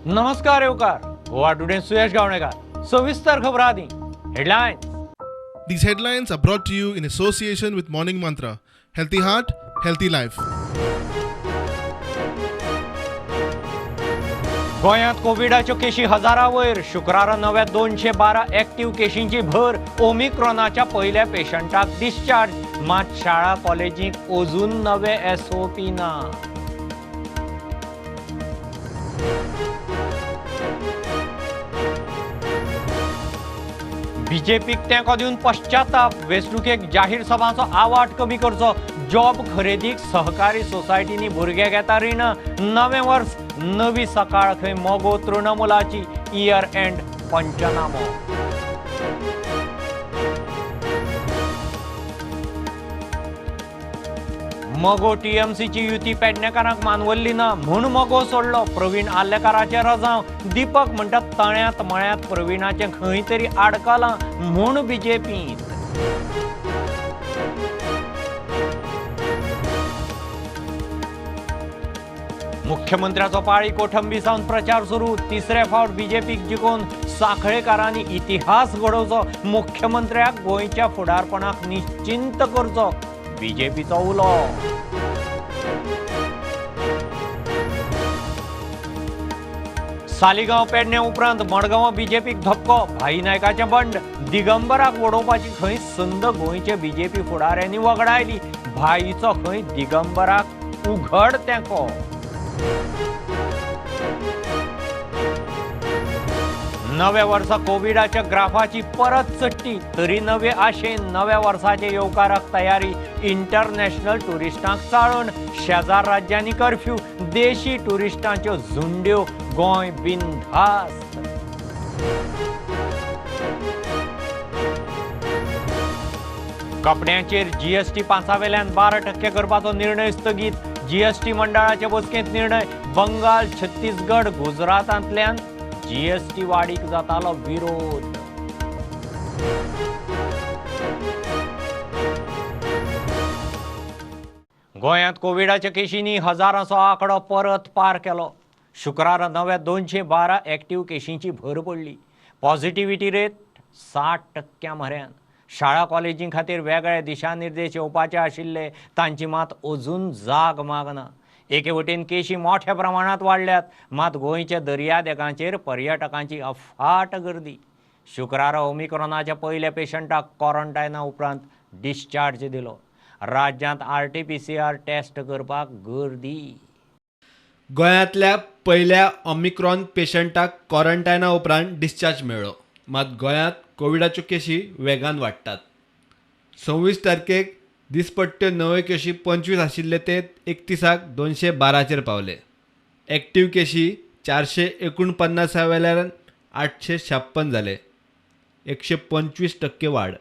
नमस्कार येवकार गोवा टुडे सुयश गावणेकार. सविस्तर खबर आदी headlines. These headlines are brought to you in association with Morning Mantra. Healthy heart, healthy life. गोंयांत कोविडाच्यो केशी हजारा वयर. शुक्रारा नव्या 212 एक्टिव्ह केशींची भर. ओमिक्रॉनाच्या पयल्या पेशंटाक डिस्चार्ज. मात शाळा कॉलेजींक अजून नवे एसओपी ना. बीजेपीक तेंको दिवन पश्चाताप. वेंचणुकेक जाहीर सभांचो आवाट कमी करचो. जॉब खरेदीक सहकारी सोसायटींनी भुरगे घेता रिणां. नवें वर्स नवी सकाळ खंय मगो तृणमुलाची इयर एंड पंचनामो. मगो टीएमसीची युती पेडणेकारांक मानवल्ली ना म्हूण मगो सोडलो. प्रवीण आर्लेकाराचें रजांव. दीपक म्हणटात तळ्यांत मळ्यांत प्रवीणाचें खंय तरी आडकलां म्हूण बीजेपींत. मुख्यमंत्र्याचो पाळी कोठंबी सावन प्रचार सुरू. तिसरे फावट बीजेपीक जिखोवन सांखळेकारांनी इतिहास घडोवचो. मुख्यमंत्र्याक गोंयच्या फुडारपणाक निश्चिंत करचो बीजेपीचो उलो. सालिगांव पेडणे उपरांत मडगांव बीजेपीक धपको. भाई नायकाचें बंड. दिगंबराक वडोवपाची खंय संद गोंयचे बीजेपी फुडाऱ्यांनी वगडायली. भाईचो खंय दिगंबराक उघड तेंको. नव्या वर्सा कोविडाच्या ग्राफाची परत चडटी. तरी नवे आशेन नव्या वर्साचे येवकाराक तयारी. इंटरनॅशनल ट्युरिस्टांक चाळण. शेजार राज्यांनी कर्फ्यू. देशी ट्युरिस्टांच्यो झुंड्यो. गोंय बिनधास्त. कपड्यांचेर जीएसटी 5 वेल्यान 12% करपाचो निर्णय स्थगीत. जीएसटी मंडळाचे बसकेंत निर्णय. बंगाल, छत्तीसगड, गुजरातांतल्यान जीएसटी वाडीक जातालो विरोध. गोंयांत कोविडाच्या केशींनी हजारांचो आंकडो परत पार केलो. शुक्रारा नव्या 212 एक्टिव्ह केशींची भर पडली. Positivity rate 60% म्हऱ्यान. शाळा कॉलेजीं खातीर वेगळे दिशानिर्देश येवपाचे आशिल्ले, तांची मात अजून जाग मागना. एके वटेन केशी मोठ्या प्रमाणांत वाडल्यात, मात गोंयच्या दर्यादेगांचेर पर्यटकांची अफाट गर्दी. शुक्रारा ओमिक्रॉनाच्या पयल्या पेशंटाक क्वॉरंटायना उपरांत डिस्चार्ज दिलो. राज्यांत RT-PCR taste करपाक गर्दी. गोंयांतल्या पयल्या ओमिक्रॉन पेशंटाक क्वॉरंटायना उपरांत डिस्चार्ज मेळ्ळो. मात गोंयांत कोविडाच्यो केशी वेगान वाडटात. 26 तारखेक दिसपट्ट्यो नव्यो केशी 25 आशिल्ले ते 31 212चेर पावले. एक्टिव्ह केशी 449 वेल्यान 856 जाले, 125% वाड.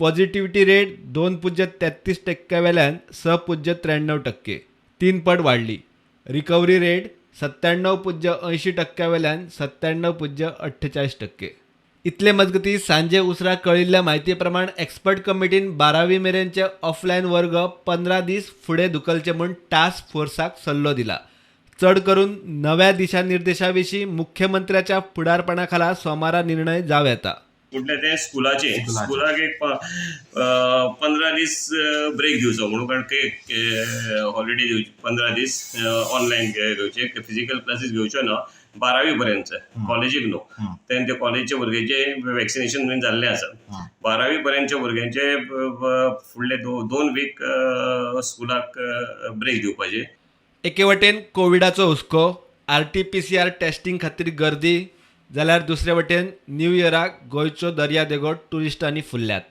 पॉझिटिव्हिटी रेट 2.33% वेल्यान 6.93%, 3 पट वाडली. रिकव्हरी रेट 97.80% वेल्यान 97.48%. इतले मजगती सांजे उसरां कळिल्ल्या म्हायती प्रमाण एक्सपर्ट कमिटीन 12वी मेरेनचे ऑफलायन वर्ग 15 दीस फुडें धुकलचे म्हूण टास्क फोर्साक सल्लो दिला. चड करून नव्या दिशानिर्देशा विशीं मुख्यमंत्र्याच्या फुडारपणा खाला सोमारा निर्णय जावं येता. म्हटल्यार ते स्कुलाचे स्कुलाक एक 15 दीस ब्रेक दिवचो म्हणून, कारण हॉलिडे दिवची 15 दीस ऑनलायन घेवचे, फिजिकल क्लासीस घेवच्यो ना 12वी पर्यंत, कॉलेजीक न्हू. ते कॉलेजीच्या भुरग्यांचे वॅक्सिनेशन बीन जाल्लें आसा. 12वी पर्यंतच्या भुरग्यांचे फुडले 2 वीक स्कुलाक ब्रेक दिवपाचे. एके वटेन कोविडाचो हुस्को, RT-PCR testing खातीर गर्दी, जाल्यार दुसरे वटेन न्यू इयराक गोंयचो दर्यादेगो ट्युरिस्टांनी फुल्ल्यात.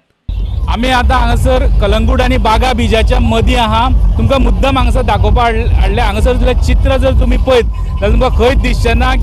आमी आतां हांगासर कलंगूट आनी बागा बिजाच्या मदीं आहा. तुमकां मुद्दम हांगासर दाखोवपा हाडलें. हांगासर जाल्यार चित्र जर तुमी पळयत जाल्यार तुमकां खंयच दिसचें ना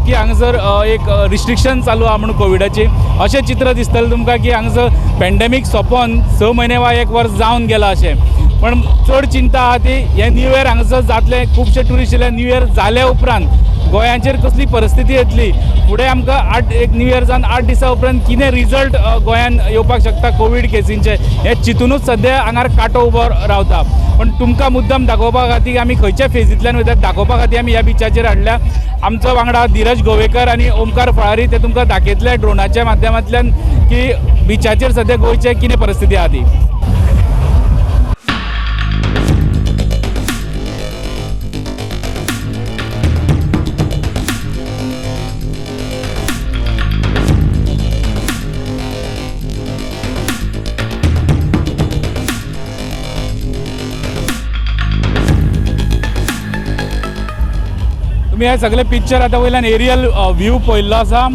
की हांगासर एक रिस्ट्रिक्शन चालू आहा म्हणून कोविडाची. अशें चित्र दिसतलें तुमकां की हांगासर पॅन्डेमीक सोंपोन 6 म्हयने वा 1 वर्स जावन गेलां अशें. पण चड चिंता आहा ती हें न्यू इयर हांगासर जातलें. खुबशे ट्युरिस्ट येयले न्यू इयर जाल्या उपरांत गोंयाचेर कसली परिस्थिती येतली फुडें आमकां आठ एक न्यू इयर जावन 8 दिसां उपरांत कितें रिजल्ट गोंयान येवपाक शकता कोवीड केसींचे हें चिंतुनूच सद्या आंगार कांटो उबो रावता. पण तुमकां मुद्दम दाखोवपा खातीर आमी खंयच्या फेजींतल्यान वयतात दाखोवपा खातीर आमी ह्या बिचाचेर हाडल्या. आमचो वांगडा धीरज गोवेकर आनी ओमकार फळारी ते तुमकां दाखयतले ड्रोनाच्या माध्यमांतल्यान की बिचाचेर सद्या गोंयचे कितें परिस्थिती आहा ती. तुमी हे सगळे पिक्चर आतां वयल्यान एरियल व्यू पळयल्लो आसा.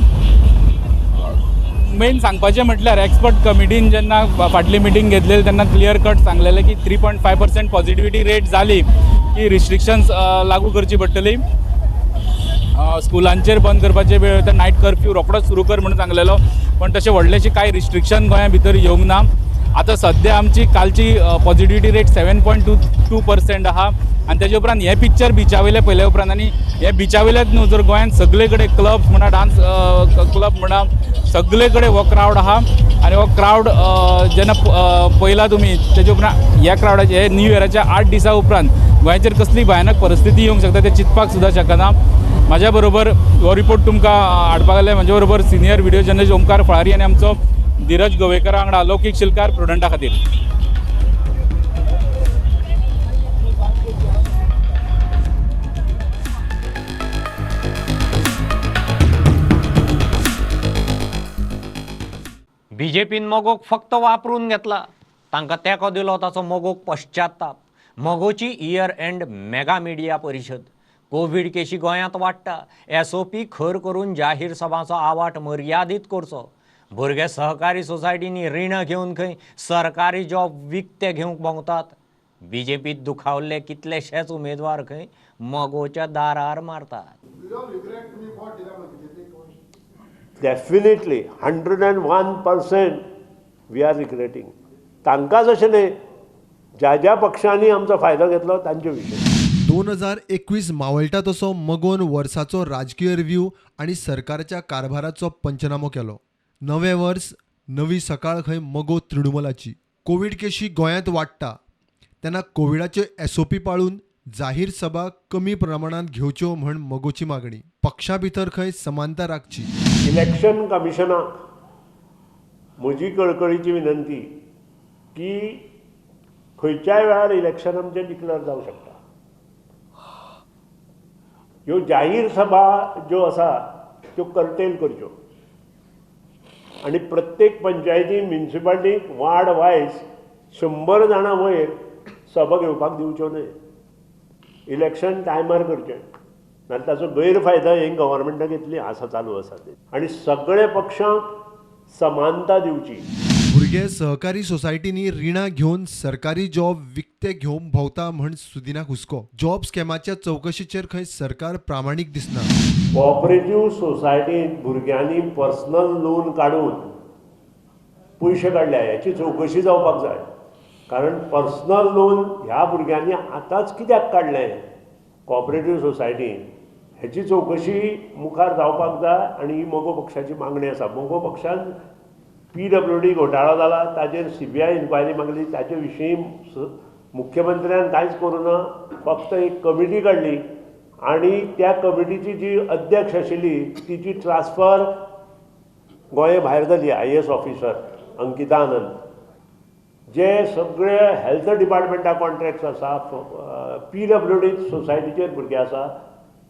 मेन सांगपाचें म्हटल्यार एक्सपर्ट कमिटीन जेन्ना फाटली मिटींग घेतलेली तेन्ना क्लियर कट सांगलेलें की 3.5% पॉजिटिविटी रेट जाली की रिस्ट्रिक्शन्स लागू करची पडटली. स्कुलांचेर बंद करपाचे वेळ तर नायट कर्फ्यू रोखडोच सुरू कर म्हणून सांगलेलो, पण तशें व्हडलेशें कांय रिस्ट्रिक्शन गोंया भितर येवंक ना. आतां सद्या आमची कालची पॉजिटिविटी रेट 7.22% आहा आनी तेजे उपरांत हें पिक्चर बिचा वयलें पळयल्या उपरांत आनी हे बिचा वयल्यात न्हू जर गोंयांत सगळे कडेन क्लब्स म्हणा डान्स क्लब म्हणा सगळे कडेन हो क्रावड आहा आनी हो क्रावड जेन्ना पळयला तुमी तेजे उपरांत ह्या क्रावडाचे हे न्यू इयराच्या 8 दिसां उपरांत गोंयाचेर कसली भयानक परिस्थिती येवंक शकता तें चिंतपाक सुद्दां शकना. म्हाज्या बरोबर हो रिपोर्ट तुमकां हाडपाक आयले म्हजे बरोबर senior video journalist Omkar Falari आनी आमचो धीरज गोवेकर वांगडा लौकीक शिलकार प्रुडंटा खातीर. बीजेपीन मगोक फक्त वापरून घेतला, तांकां तेंको दिलो ताचो मगोक पश्चाताप. मगोची इयर एंड मेगा मिडिया परिशद. कोवीड केशी गोंयांत वाडटा, SOP खर करून जाहीर सभांचो आवाट मर्यादीत करचो. भुरगे सहकारी सोसायटींनी रिणां घेवन खंय सरकारी जॉब विकते घेवंक भोंवतात. बीजेपीत दुखावल्ले कितलेशेच उमेदवार खंय मगोच्या दारार मारतात. Definitely 101% we are regretting. तांकांच अशें न्हय, ज्या ज्या पक्षांनी आमचो फायदो घेतलो तांचे विशय. 2021 मावळटा तसो मगोन वर्साचो राजकीय रिव्यू आनी सरकाराच्या कारभाराचो पंचनामो केलो. नवें वर्स नवी सकाळ खंय मगो तृणमूलाची. कोवीड केशी गोंयांत वाडटा तेन्ना कोविडाच्यो SOP पाळून जाहीर सभा कमी प्रमाणांत घेवच्यो म्हण मगोची मागणी. पक्षा भितर खंय समानता राखची. इलेक्शन कमिशनाक म्हजी कळकळीची विनंती की खंयच्याय वेळार इलेक्शन आमचें डिक्लेअर जावंक शकता. ह्यो जाहीर सभा ज्यो आसा त्यो कर्टेल करच्यो आनी प्रत्येक पंचायती म्युनिसिपालिटीक वार्ड वायज 100 जाणां वयर सभा घेवपाक दिवच्यो न्हय. इलेक्शन टायमार करचें, नाल्यार ताचो गैरफायदो हे गव्हर्मेंटाक घेतली आसा चालू आसा ते. आनी सगळे पक्षांक समानता दिवची. भुरगे सहकारी सोसायटींनी रिणां घेवन सरकारी जॉब विकते घेवंक भोंवता म्हण सुदिनाक हुस्को. जॉब स्कॅमाच्या चवकशीचेर खंय सरकार प्रामाणीक दिसना. कोऑपरेटिव्ह सोसायटींत भुरग्यांनी पर्सनल लोन काडून पयशे काडल्या हेची चवकशी जावपाक जाय. कारण पर्सनल लोन ह्या भुरग्यांनी आतांच कित्याक काडलें कोऑपरेटिव्ह सोसायटीन हेची चवकशी मुखार जावपाक जाय. आनी ही मगो पक्षाची मागणी आसा. मगो पक्षान PWD घोटाळो जाला ताजेर CBI inquiry मागली, ताजे विशीं मुख्यमंत्र्यान कांयच करूं ना, फक्त एक कमिटी काडली आनी त्या कमिटीची जी अध्यक्ष आशिल्ली तिची ट्रान्सफर गोंया भायर जाली. IAS officer Ankita आनंद. जे सगळे हेल्थ डिपार्टमेंटा कॉन्ट्रॅक्ट्स आसा, PWD सोसायटीचेर भुरगे आसा,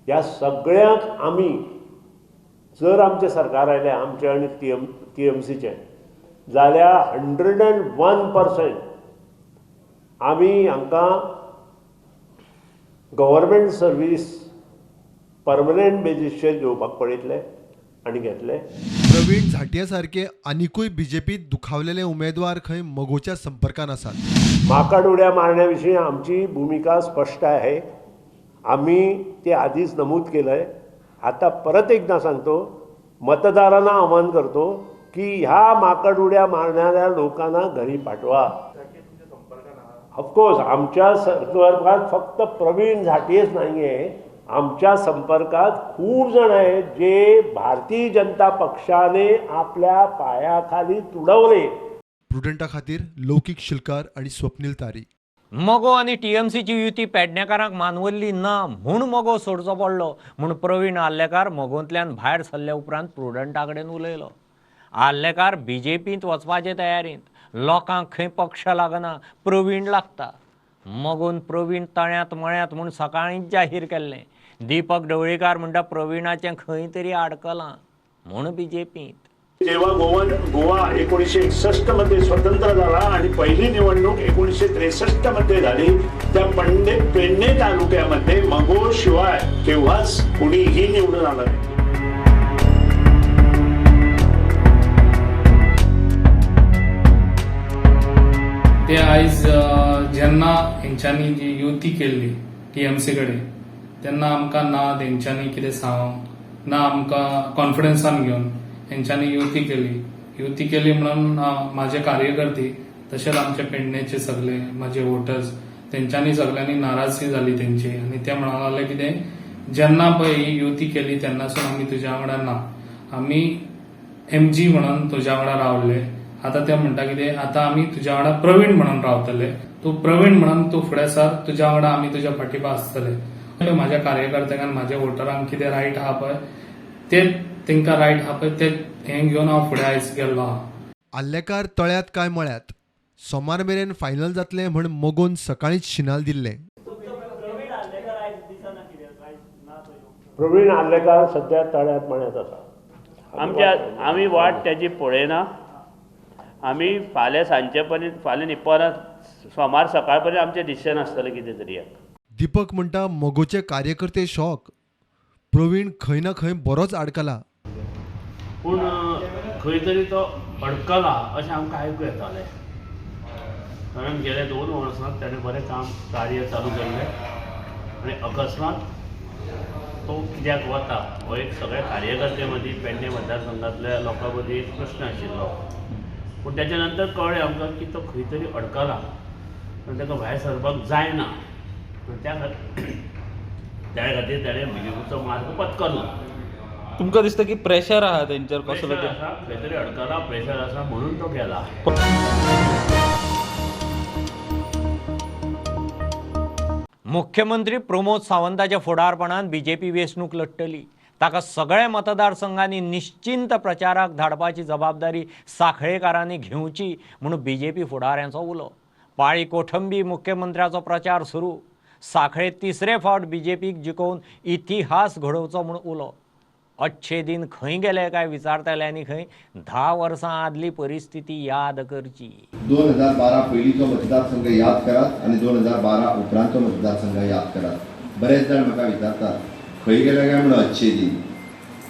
ह्या सगळ्यांक आमी जर आमचें सरकार आयलें आमचें आनी TMCचें जाल्यार 101% आमी हांकां गव्हर्मेंट सर्वीस परमनंट बेजीसचेर घेवपाक पळयतले आनी घेतले. प्रवीण झांट्ये सारके आनिकूय बीजेपीत दुखावलेले उमेदवार खंय मगोच्या संपर्कान आसात. माकड उड्या मारण्या विशीं आमची भुमिका स्पश्ट आहे. आमी ते आधीच नमूद केलंय. आता परत एकदा सांगतो, मतदारांना आवाहन करतो की ह्या माकड उड्या मारणाऱ्या लोकांना घरी पाठवा. ऑफकोर्स आमच्या संपर्कात फक्त प्रवीण झांट्येच नाही आहे, आमच्या संपर्कात खूप जण आहेत जे भारतीय जनता पक्षाने आपल्या पायाखाली तुडवले. प्रुडंटा खातीर लौकीक शिलकार आनी स्वप्नील तारी. मगो आनी टीएमसीची युती पेडणेकारांक मानवल्ली ना म्हूण मगो सोडचो पडलो म्हूण प्रवीण आर्लेकार मगोंतल्यान भायर सरल्या उपरांत प्रुडंटा कडेन उलयलो. आर्लेकार बीजेपींत वचपाचे तयारींत, लोकांक खंय पक्ष लागना प्रवीण लागता. मगोन प्रवीण तळ्यांत मळ्यांत म्हूण सकाळींच जाहीर केल्लें. दीपक ढवळीकार म्हणटा प्रवीणाचें खंय तरी आडकलां म्हूण बीजेपींत. जेव्हा गोवा 1961 मध्ये स्वतंत्र झाला आणि पहिली निवडणूक 1963 मध्ये झाली, त्या पेडणे तालुक्यामध्ये मगो शिवाय केव्हाच कुणीही निवडून आलं नाही. ते आयज जेन्ना हेंच्यांनी जी युती केल्ली टीएमसी कडेन तेन्ना आमकां ना तेंच्यांनी कितें सांग ना आमकां कॉन्फिडन्सान घेवन हेंच्यांनी युती केली. युती केली म्हणून म्हाजे कार्यकर्ते तशेंच आमचे पेडणेचे सगळे म्हाजे वोटर्स तेंच्यांनी सगळ्यांनी नाराजी जाली तेंची आनी ते म्हणूंक लागले कितें जेन्ना पळय ही युती केली तेन्नासून आमी तुज्या वांगडा ना, आमी एमजी म्हणून तुज्या वांगडा रावले. आतां ते म्हणटा कितें आतां आमी तुज्या वांगडा प्रवीण म्हणून रावतले, तूं प्रवीण म्हणून तूं फुडें सर, तुज्या वांगडा आमी तुज्या फाटीं आसतले. म्हाज्या कार्यकर्त्यांक आनी म्हाज्या वोटरांक कितें रायट आहा पळय ते तांकां रायट आहा पळय ते हें घेवन हांव फुडें आयज गेल्लो आहा. आर्लेकार तळ्यांत काय मळ्यात सोमार मेरेन फायनल जातलें म्हण मगोन सकाळींच शिनाल दिल्लें. प्रवीण आर्लेकार सध्या तळ्यांत मळ्यांत आसा. आमच्या आमी वाट त्याची पळयना. आमी फाल्यां सांजचे पर्यंत, फाल्यां न्ही परत सोमार सकाळ पर्यंत आमचें डिसिजन आसतलें कितें तरी. दीपक म्हणटा मगोचे कार्यकर्ते शॉक, प्रवीण खंय ना खंय बरोच आडकला. पूण खंय तरी तो अडकला अशें आमकां आयकूं येतालें, कारण गेल्या 2 वर्सांत ताणें बरें काम कार्य चालू केल्लें आनी अकस्मात तो कित्याक वता हो एक सगळ्या कार्यकर्ते मदीं पेडणे मतदारसंघांतल्या लोकां मदीं एक प्रश्न आशिल्लो. पूण ताच्या नंतर कळ्ळें आमकां की तो खंय तरी अडकला आनी ताका भायर सरपाक जायना, त्या खातीर ताणें बीजेपीचो मार्ग पत्करलो. तुमकां दिसता की प्रेशर आहा तेंचेर कसलो? आसा खंय तरी अडकला, प्रेशर आसा म्हणून तो गेला. मुख्यमंत्री प्रमोद सावंताच्या फुडारपणान बीजेपी वेंचणूक लढटली. ताका सगळ्या मतदारसंघांनी निश्चिंत प्रचाराक धाडपाची जबाबदारी साखळेकारांनी घेवची म्हणून बीजेपी फुडाऱ्यांचो उलो. पाळी कोठंबी मुख्यमंत्र्याचो प्रचार सुरू. साखळे तिसरे फावट बीजेपीक जिखोवन इतिहास घडोवचो म्हूण उलो. अच्छे दिन खंय गेले काय विचारतल्यांनी खंय 10 वर्सां आदली परिस्थिती याद करची. 2012 पयलींचो मतदारसंघ याद करात आनी 2012 उपरांतचो मतदारसंघ याद करात. बरेच जाण म्हाका विचारतात खंय गेले काय म्हणून अच्छे दिन,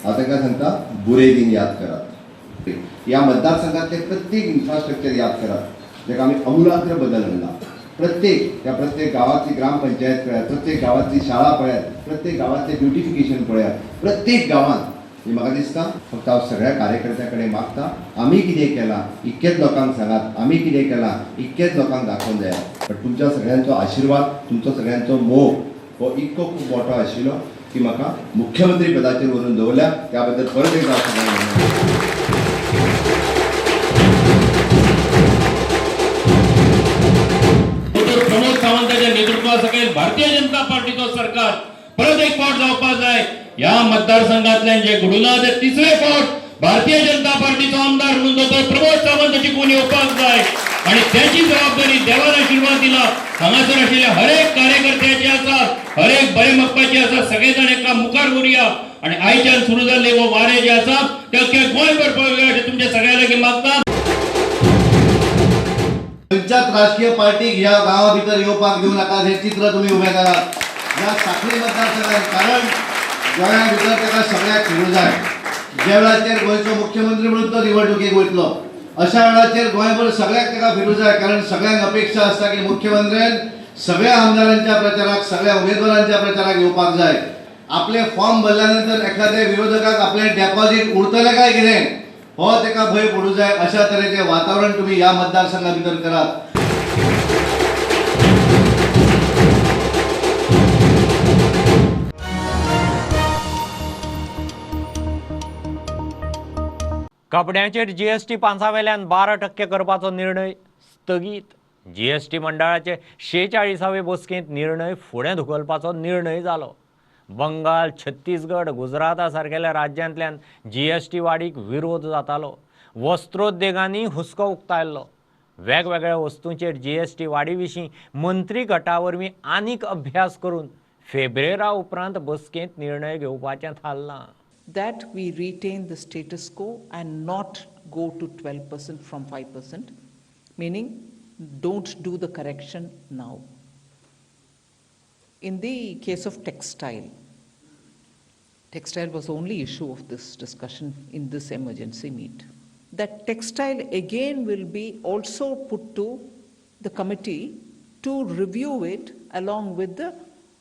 हांव तांकां सांगता बुरे दिन याद करात. ह्या मतदारसंघातले प्रत्येक इन्फ्रास्ट्रक्चर याद करात जाका आमी अमुलाग्र बदल हाडला. प्रत्येक त्या प्रत्येक गांवांतली ग्रामपंचायत पळयात, प्रत्येक गांवांतली शाळा पळयात, प्रत्येक गांवांतलें ब्युटिफिकेशन पळयात, प्रत्येक गांवांत हें म्हाका दिसता. फक्त हांव सगळ्या कार्यकर्त्यां कडेन मागता, आमी कितें केलां इतकेंच लोकांक सांगात, आमी कितें केलां इतकेंच लोकांक दाखोवन जायात. बट तुमच्या सगळ्यांचो आशिर्वाद, तुमचो सगळ्यांचो मोग हो इतको खूब मोठो आशिल्लो की म्हाका मुख्यमंत्री पदाचेर व्हरून दवरल्या, त्या बद्दल परत एकदा सगळ्यांक प्रमोद सावंताच्या नेतृत्वासकयल भारतीय जनता पार्टीचो सरकार परत एक फावट जावपाक जाय. ह्या मतदारसंघातल्यान जे घडुला ते तिसरे फावट भारतीय जनता पार्टीचो आमदार म्हणून दोतोर प्रमोद सावंत जिखून येवपाक जाय आणि त्याची जबाबदारी देवान आशिर्वाद दिला हांगासर आशिल्ल्या हरेक कार्यकर्त्याची आसा, हरेक बरे मागपाची आसा. सगळे जाण एका मुखार व्हरूया आणि आयच्यान सुरू जाल्ले हो वारे जे आसा ते अख्ख्या गोंयभर पावया अशें तुमच्या सगळ्या लागीं मागता. खंयच्याच राजकीय पार्टीक ह्या गांवा भितर येवपाक दिवं नाका हें चित्र तुमी उबें करात ह्या साखळी मतदारसंघात, कारण गोंया भितर ताका सगळ्याक फिरूंक जाय. ज्या वेळाचेर गोंयचो मुख्यमंत्री म्हणून तो निवडणुकेक वयतलो अशा वेळाचेर गोंयभर सगळ्याक ताका फिरूंक जाय, कारण सगळ्यांक अपेक्षा आसता की मुख्यमंत्र्यान सगळ्या आमदारांच्या प्रचाराक, सगळ्या उमेदवारांच्या प्रचाराक येवपाक जाय. आपले फॉर्म भरल्या नंतर एखाद्या विरोधकाक आपलें डेपॉझीट उरतलें काय कितें हो ताका भंय पडूं जाय. अशा तरेचें वातावरण तुमी ह्या मतदारसंघा भितर करात. कपड्यांचेर जीएसटी 5 वेल्यान 12% करपाचो निर्णय स्थगीत. जीएसटी मंडळाचे 46वे बसकेंत निर्णय फुडें धुकलपाचो निर्णय जालो. बंगाल, छत्तीसगड, गुजराता सारकेल्या राज्यांतल्यान जीएसटी वाडीक विरोध जातालो. वस्त्रोद्योगांनी हुस्को उक्तायल्लो. वेगवेगळ्या वस्तूंचेर जीएसटी वाडी विशीं मंत्री गटा वरवीं आनीक अभ्यास करून फेब्रेरा उपरांत बसकेंत निर्णय घेवपाचें थारलां. That we retain the status quo and not go to 12% from 5%, meaning don't do the correction now. In the case of textile, textile was the only issue of this discussion in this emergency meet. That textile again will be also put to the committee to review it along with the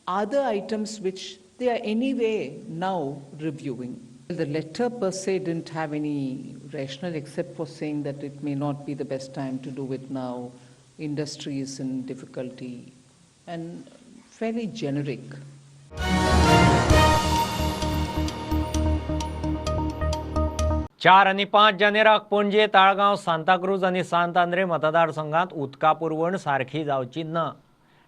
other items which they are anyway now reviewing. The letter per se didn't have any rationale except for saying that it may not be the best time to do it now, industry is in difficulty, and fairly generic. 4 आनी 5 जानेराक पणजे, ताळगांव, सांताक्रूज आनी सांत आंद्रे मतदारसंघात उदका पुरवण सारखी जावची ना.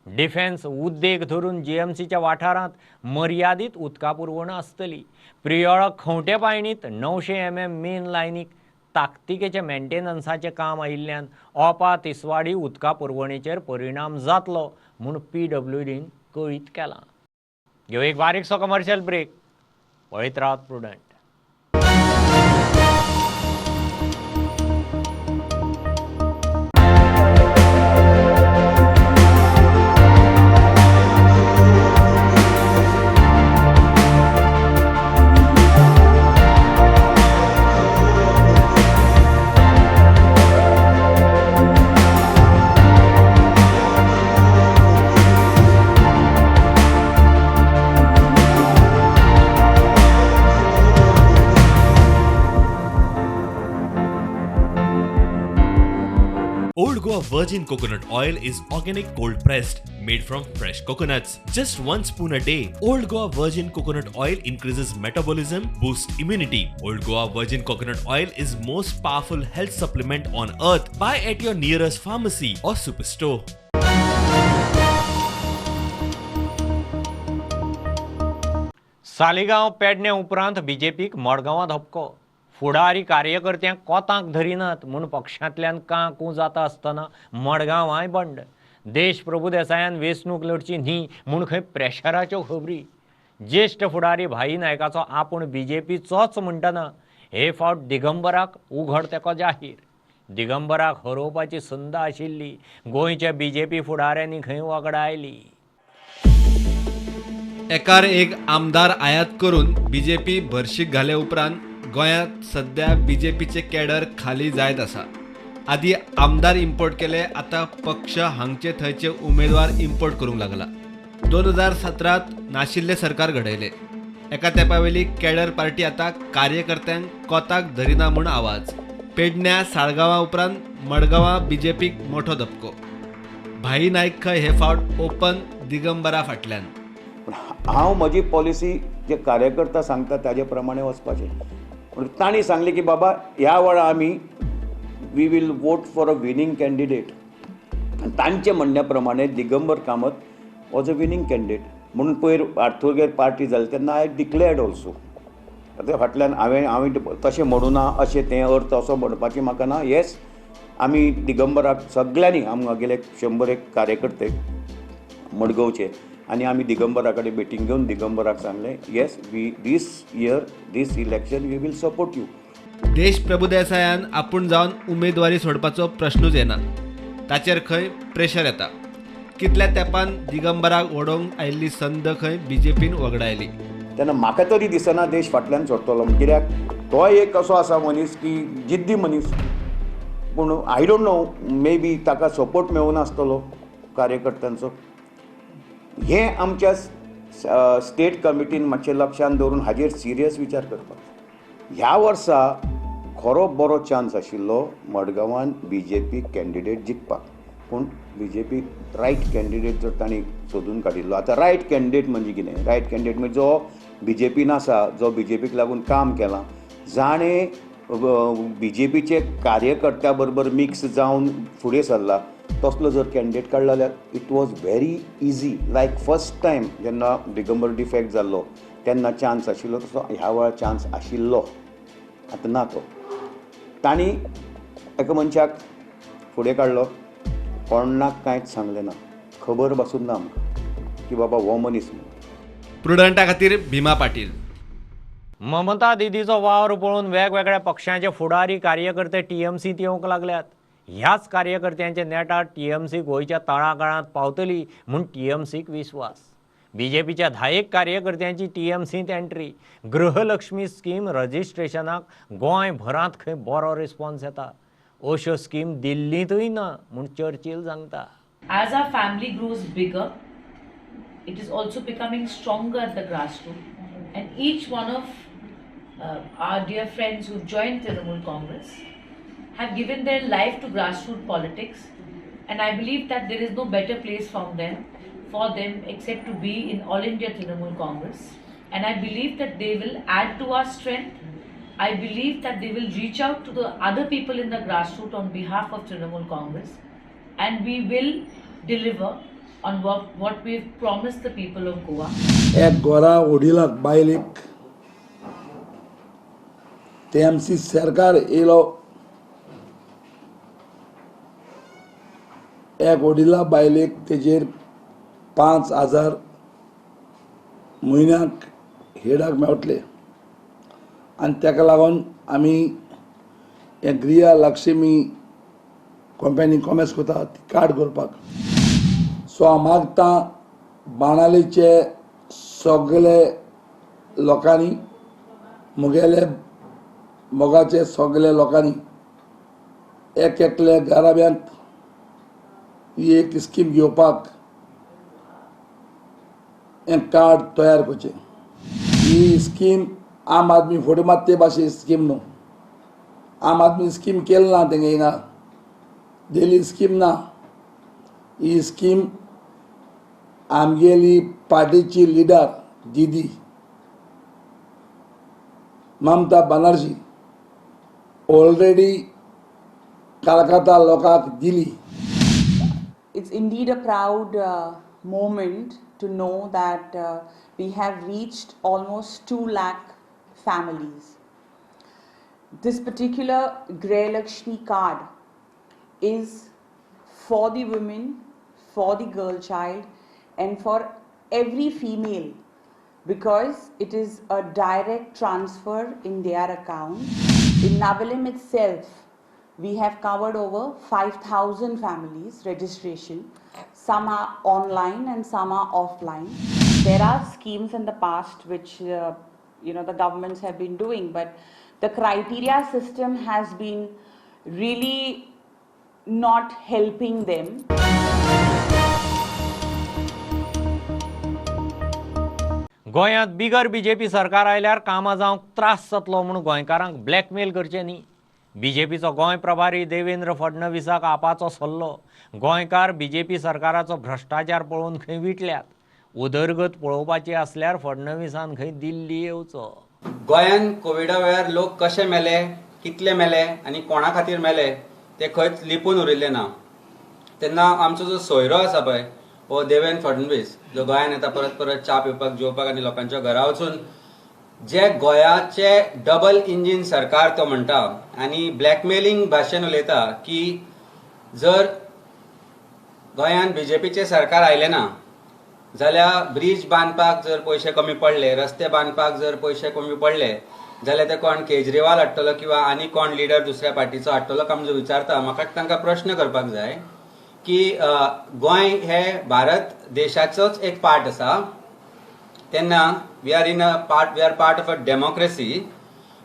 Defence उद्देग धरून जीएमसीच्या वाठारांत मर्यादीत उदका पुरवण आसतली. प्रियोळा खंवटे पायणीत 900 mm मेन लायनीक ताकतिकेचें मेंटेनन्साचें काम आयिल्ल्यान ओपा तिसवाडी उदका पुरवणेचेर परिणाम जातलो म्हूण पीडब्ल्यूडीन कळीत केलां. घेवं एक बारीकसो कमर्शियल ब्रेक. पळयत रावात Prudent. Old Goa Virgin Coconut Oil is organic cold pressed, made from fresh coconuts. Just 1 spoon a day. Old Goa Virgin Coconut Oil increases metabolism, boosts immunity. Old Goa Virgin Coconut Oil is most powerful health supplement on earth. Buy at your nearest pharmacy or superstore. Saligao Pedne उपरांत बीजेपीक मडगांवां धपको. फुडारी कार्यकर्त्यांक कोतांक धरिनात म्हूण पक्षांतल्यान कां कूं जाता आसतना मडगांवांय बंड. देश प्रभुदेसायान वेंचणूक लढची न्ही म्हूण खंय प्रेशराच्यो खबरी. ज्येश्ठ फुडारी भाई नायकाचो आपूण बीजेपीचोच म्हणटना हे फावट दिगंबराक उघड तेको जाहीर. दिगंबराक हरोवपाची संद आशिल्ली गोंयच्या बीजेपी फुडाऱ्यांनी खंय वगडायली. एकार एक आमदार आयात करून बीजेपी भरशीक घाले उपरांत गोंयांत सध्या बीजेपीचे कॅडर खाली जायत आसा. आदी आमदार इम्पोर्ट केले, आतां पक्ष हांगचे थंयचे उमेदवार इम्पोर्ट करूंक लागला. 2017 नाशिल्ले सरकार घडयले. एका तेंपावेली कॅडर पार्टी आतां कार्यकर्त्यांक कोताक धरिना म्हूण आवाज. पेडण्या साळगांवा उपरांत मडगांवां बीजेपीक मोठो धपको. भाई नायक खंय हे फावट ओपन दिगंबरा फाटल्यान. हांव म्हजी पॉलिसी जे कार्यकर्ता सांगता ताजे प्रमाणे वचपाचें. पूण तांणी सांगलें की बाबा ह्या वेळा आमी we will vote for a winning candidate. आनी तांचे म्हणण्या प्रमाणे Digambar Kamat was a winning candidate. म्हणून पयर आर्थुगेर पार्टी जाली तेन्ना I declared also. आतां फाटल्यान हांवें तशें म्हणूं ना, अशें तें अर्थ असो म्हणपाचें म्हाका ना. येस, आमी दिगंबराक सगळ्यांनी आमगेले 101 कार्यकर्ते मडगांवचे आनी आमी दिगंबरा कडेन मिटींग घेवन दिगंबराक सांगलें, yes we this year this election we will support you. Desh प्रभुदेसायान आपूण जावन उमेदवारी सोडपाचो प्रश्नूच येना. ताचेर खंय प्रेशर येता. कितल्या तेंपान दिगंबराक वडोवंक आयिल्ली संद खंय बीजेपीन वगडायली. तेन्ना म्हाका तरी दिसना देश फाटल्यान सोडटलो. कित्याक तो एक असो आसा मनीस की जिद्दी मनीस. पूण I don't know, maybe ताका सपोर्ट मेळूं नासतलो कार्यकर्त्यांचो. हें आमच्या स्टेट कमिटीन मातशें लक्षांत दवरून हाजेर सिरियस विचार करपाक. ह्या वर्सा खरो बरो चान्स आशिल्लो मडगांवान बीजेपी कॅन्डिडेट जिखपाक. पूण बीजेपी रायट कॅन्डिडेट जर तांणी सोदून काडिल्लो. आतां रायट कॅन्डिडेट म्हणजे कितें? रायट कॅन्डिडेट म्हणजे जो बीजेपीन आसा, जो बीजेपीक लागून काम केलां, जाणें बीजेपीचे कार्यकर्त्या बरोबर मिक्स जावन फुडें सरला तसलो जर कॅन्डिडेट काडलो जाल्यार it was very easy. Like first time जेन्ना दिगंबर डिफेक्ट जाल्लो तेन्ना चान्स आशिल्लो तसो ह्या वेळार चान्स आशिल्लो, आतां ना तो. तांणी एका मनशाक फुडें काडलो, कोणाक कांयच सांगलें ना, खबर पासून ना आमकां की बाबा हो मनीस. प्रुडंटा खातीर भीमा पाटील. ममता दिदीचो वावर पळोवन वेगवेगळ्या पक्षांचे फुडारी कार्यकर्ते टीएमसींत येवंक लागल्यात. ह्याच कार्यकर्त्यांच्या नेटार टीएमसी गोंयच्या तळागाळांत पावतली म्हूण टीएमसीक विस्वास. बीजेपीच्या 10 कार्यकर्त्यांची टीएमसींत एंट्री. गृहलक्ष्मी स्कीम रजिस्ट्रेशनाक गोंयभरांत खंय बरो रिस्पॉन्स येता. अश्यो स्कीम दिल्लींतूय ना म्हूण चर्चिल सांगता. As our family grows bigger, it is also becoming stronger at the grassroots, and each one of our dear friends who joined Trinamool Congress have given their life to grassroots politics, and I believe that there is no better place for them except to be in All India Trinamool Congress. And I believe that they will add to our strength. I believe that they will reach out to the other people in the grassroots on behalf of Trinamool Congress, and we will deliver on what we've promised the people of Goa. एक गोरा वडिलाक बायलेक TMC सरकार येयलो, एक वडिला बायलेक तेजेर 5,000 म्हयन्याक हेडाक मेळटले आनी तेका लागून आमी हे गृह लक्ष्मी कंपनी कॉमर्स करता ती कार्ड करपाक. सो हांव मागता बाणालेचे सगळे लोकांनी, मुगेले मोगाचे सगळे लोकांनी एक एकले घराब्यांत ही एक स्कीम घेवपाक हें कार्ड तयार करचें. ही स्कीम आम आदमी फोटो मारते भाशे स्कीम न्हू, आम आदमी स्कीम केली ना तेंगे हिंगा दिल्ली स्कीम ना. ही स्कीम आमगेली पार्टीची लिडर दीदी ममता बनर्जी ऑलरेडी कलकत्ता लोकांक दिली. It's indeed a proud moment to know that we have reached almost 2 lakh families. This particular Griha Lakshmi card is for the women, for the girl child, and for every female, because it is a direct transfer in their account. In Navelim itself, we have covered over 5,000 families registration. Some are online and some are offline. There are schemes in the past which the governments have been doing, but the criteria system has been really not helping them. गोंयांत बिगर BJP सरकार आयल्यार कामां जावंक त्रास जातलो म्हूण गोंयकारांक ब्लॅकमेल करचें न्ही. बीजेपीचो गोंय प्रभारी देवेंद्र फडणवीसाक आपाचो सल्लो. गोंयकार बीजेपी सरकाराचो भ्रश्टाचार पळोवन खंय विटल्यात. उदरगत पळोवपाची आसल्यार फडणवीसान खंय दिल्ली येवचो. गोंयांत कोविडा वेळार लोक कशे मेले, कितले मेले आनी कोणा खातीर मेले ते खंयच लिपून उरिल्ले ना. तेन्ना आमचो जो सोयरो आसा पळय हो देवेंद्र फडणवीस, जो गोंयांत येता परत परत च्या पिवपाक, जेवपाक आनी लोकांच्या घरा वचून जे गोंयाचे डबल इंजीन सरकार तो म्हणटा आनी ब्लॅकमेलिंग भाशेन उलयता की जर गोंयांत बीजेपीचें सरकार आयलें ना जाल्यार ब्रीज बांदपाक जर पयशे कमी पडले, रस्ते बांदपाक जर पयशे कमी पडले जाल्यार ते कोण केजरीवाल हाडटलो किंवा आनी कोण लिडर दुसऱ्या पार्टीचो हाडटलो काय म्हूण विचारता. म्हाका तांकां प्रश्न करपाक जाय की गोंय हे भारत देशाचोच एक पार्ट आसा, तेन्ना we are in a part, we are part of a democracy.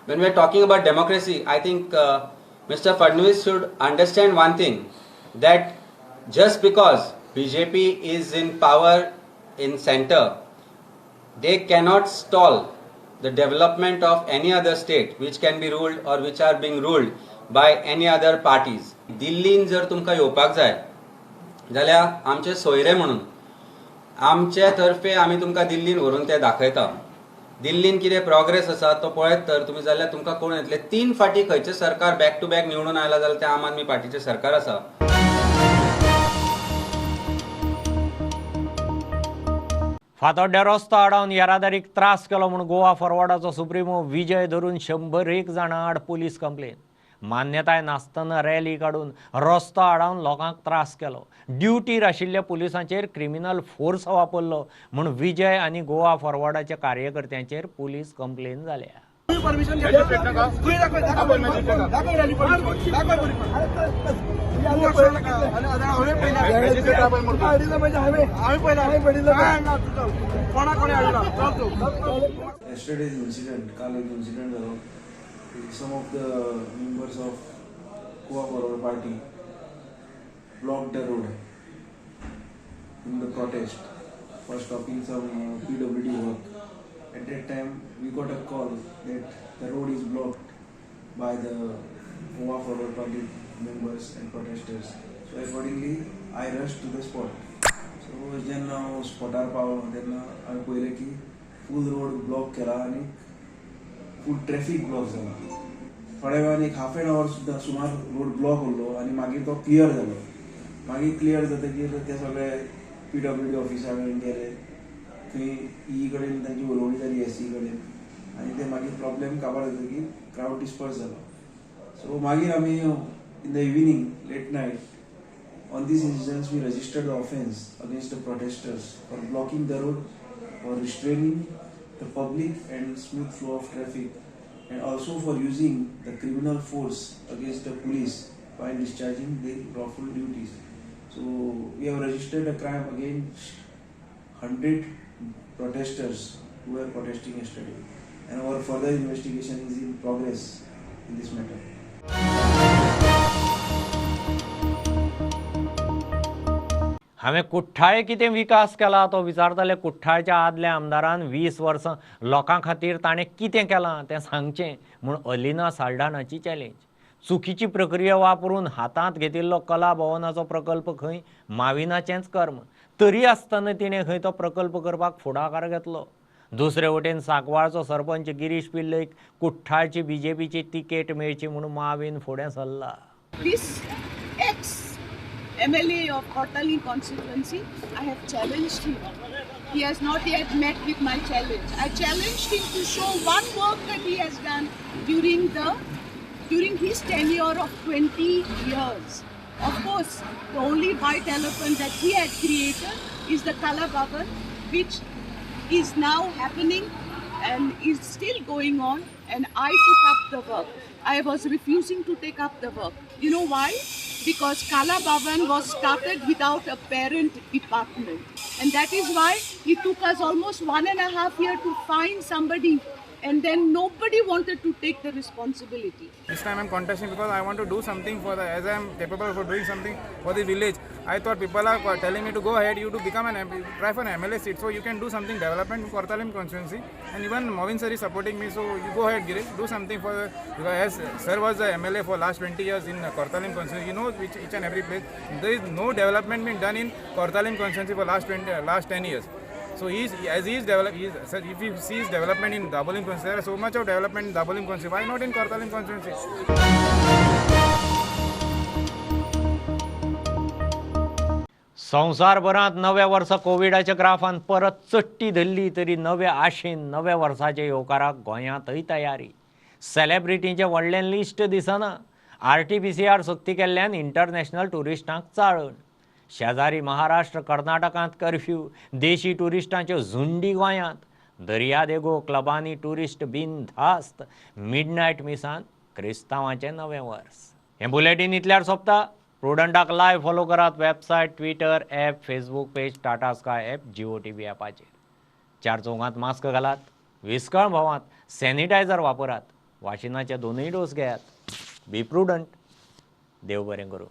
When we are talking about democracy, I think Mr. Fadnavis should understand one thing, that just because BJP is in power in center, they cannot stall the development of any other state which can be ruled or which are being ruled by any other parties. दिल्लीन जर तुमकां येवपाक जाय जाल्यार आमचे सोयरे म्हणून आमचे तर्फे आमी तुमकां दिल्लीन व्हरून ते दाखयता. दिल्लीन कितें प्रोग्रेस आसा तो पळयत तर तुमी जाल्यार तुमकां कळून येतलें 3 फावटी खंयचें सरकार बॅक टू बॅक निवडून आयलां जाल्यार तें आम आदमी पार्टीचें सरकार आसा. फातोड्ड्या रस्तो आडावन येरादारीक त्रास केलो म्हूण गोवा फॉरवर्डाचो सुप्रिमो विजय धरून 101 जाणां आड पुलीस कंप्लेन. मान्यताय नासतना रॅली काडून रस्तो आडावन लोकांक त्रास केलो. ड्युटीर आशिल्ल्या पुलिसांचेर क्रिमिनल फोर्स वापरलो म्हूण विजय आनी गोवा फॉरवर्डाच्या कार्यकर्त्यांचेर पुलीस कंप्लेन जाल्या. Yesterday's incident, काल एक incident जालो. Some of the members of Goa Forward Party blocked the road in the protest for stopping some PWD work. At that time, we got a call that the road is blocked by the Goa Forward Party members and protesters. So accordingly, I rushed to the spot. So जेन्ना हांव स्पॉटार पावलो तेन्ना हांवें पळयलें की फूल road block केला आनी फूल traffic block जाला. थोड्या वेळान एक हाफ एन our सुद्दां सुमार रोड ब्लॉक उरलो आनी मागीर तो क्लियर जालो. मागीर क्लियर जातकीर ते सगळे PWD ऑफिसा कडेन गेले, थंय ई कडेन तांची उलोवणी जाली एस ई कडेन आनी ते मागीर प्रॉब्लेम काबार जातकीर क्रावड डिस्पर्स जालो. सो मागीर आमी in the evening late night on these incidents we registered the offence against the protesters for blocking the road, for restraining the public and smooth flow of traffic, and also for using the criminal force against the police while discharging their lawful duties. So we have registered a crime against 100 protesters who were protesting yesterday, and our further investigation is in progress in this matter. हांवें कुठ्ठाळे कितें विकास केला तो विचारताले. कुठ्ठाळच्या आदल्या आमदारान 20 वर्सां लोकां खातीर ताणें कितें केलां तें सांगचें म्हूण अलिना साल्डानाची चॅलेंज. चुकीची प्रक्रिया वापरून हातांत घेतिल्लो कला भवनाचो प्रकल्प खंय माविनाचेंच कर्म, तरी आसतना तिणें खंय तो प्रकल्प करपाक फुडाकार घेतलो. दुसरे वटेन सांकवाळचो सरपंच गिरीश पिल्लईक कुठ्ठाळची बीजेपीची तिकेट मेळची म्हूण माविन फुडें सरला. MLA of Cortalim constituency, I have challenged him. He has not yet met with my challenge. I challenged him to show one work that he has done during his tenure of 20 years. Of course, the only white elephant that he had created is the Kala Bhavan, which is now happening and is still going on, and I took up the work. I was refusing to take up the work. You know why? Because Kala Bhavan was started without a parent department. And that is why it took us almost 1.5 years to find somebody, and then nobody wanted to take the responsibility. This time I'm contesting because I want to do something for the, as I'm capable for doing something for the village. I thought people are telling me to go ahead, you to become an MP, try for an MLA seat, so you can do something development in Cortalim constituency. And even Movin sir is supporting me, so you go ahead, Girish, do something for the, because as sir was the MLA for last 20 years in Cortalim constituency, you know which each and every place. There is no development being done in Cortalim constituency for last 10 years. So he is, as he is developed, sir, if you see his development in Dabolim constituency, there is so much of development in Dabolim constituency. Why not in Cortalim constituency? संवसारभरांत नव्या वर्सा कोविडाच्या ग्राफान परत चडटी धरली तरी नव्या आशेन नव्या वर्साच्या येवकाराक गोंयांतय तयारी. सेलेब्रिटींचें व्हडलें लिस्ट दिसना. RT-PCR सक्ती केल्ल्यान इंटरनॅशनल ट्युरिस्टांक चाळण. शेजारी महाराष्ट्र कर्नाटकांत कर्फ्यू, देशी ट्युरिस्टांच्यो झुंडी गोंयांत. दर्यादेगो क्लबांनी ट्युरिस्ट बिनधास्त. मिडनायट मिसान क्रिस्तांवाचें नवें वर्स. हें बुलेटीन इतल्यार सोंपता. प्रुडंटाक लायव्ह फॉलो करात website, Twitter app, Facebook page, Tata Sky app, Jio TV ॲपाचेर. 4 चौगांत मास्क घालात, विस्कळ भोवात, सॅनिटायझर वापरात, वाशिनाचे 2 डोस घेयात. Be prudent. देव बरें करूं.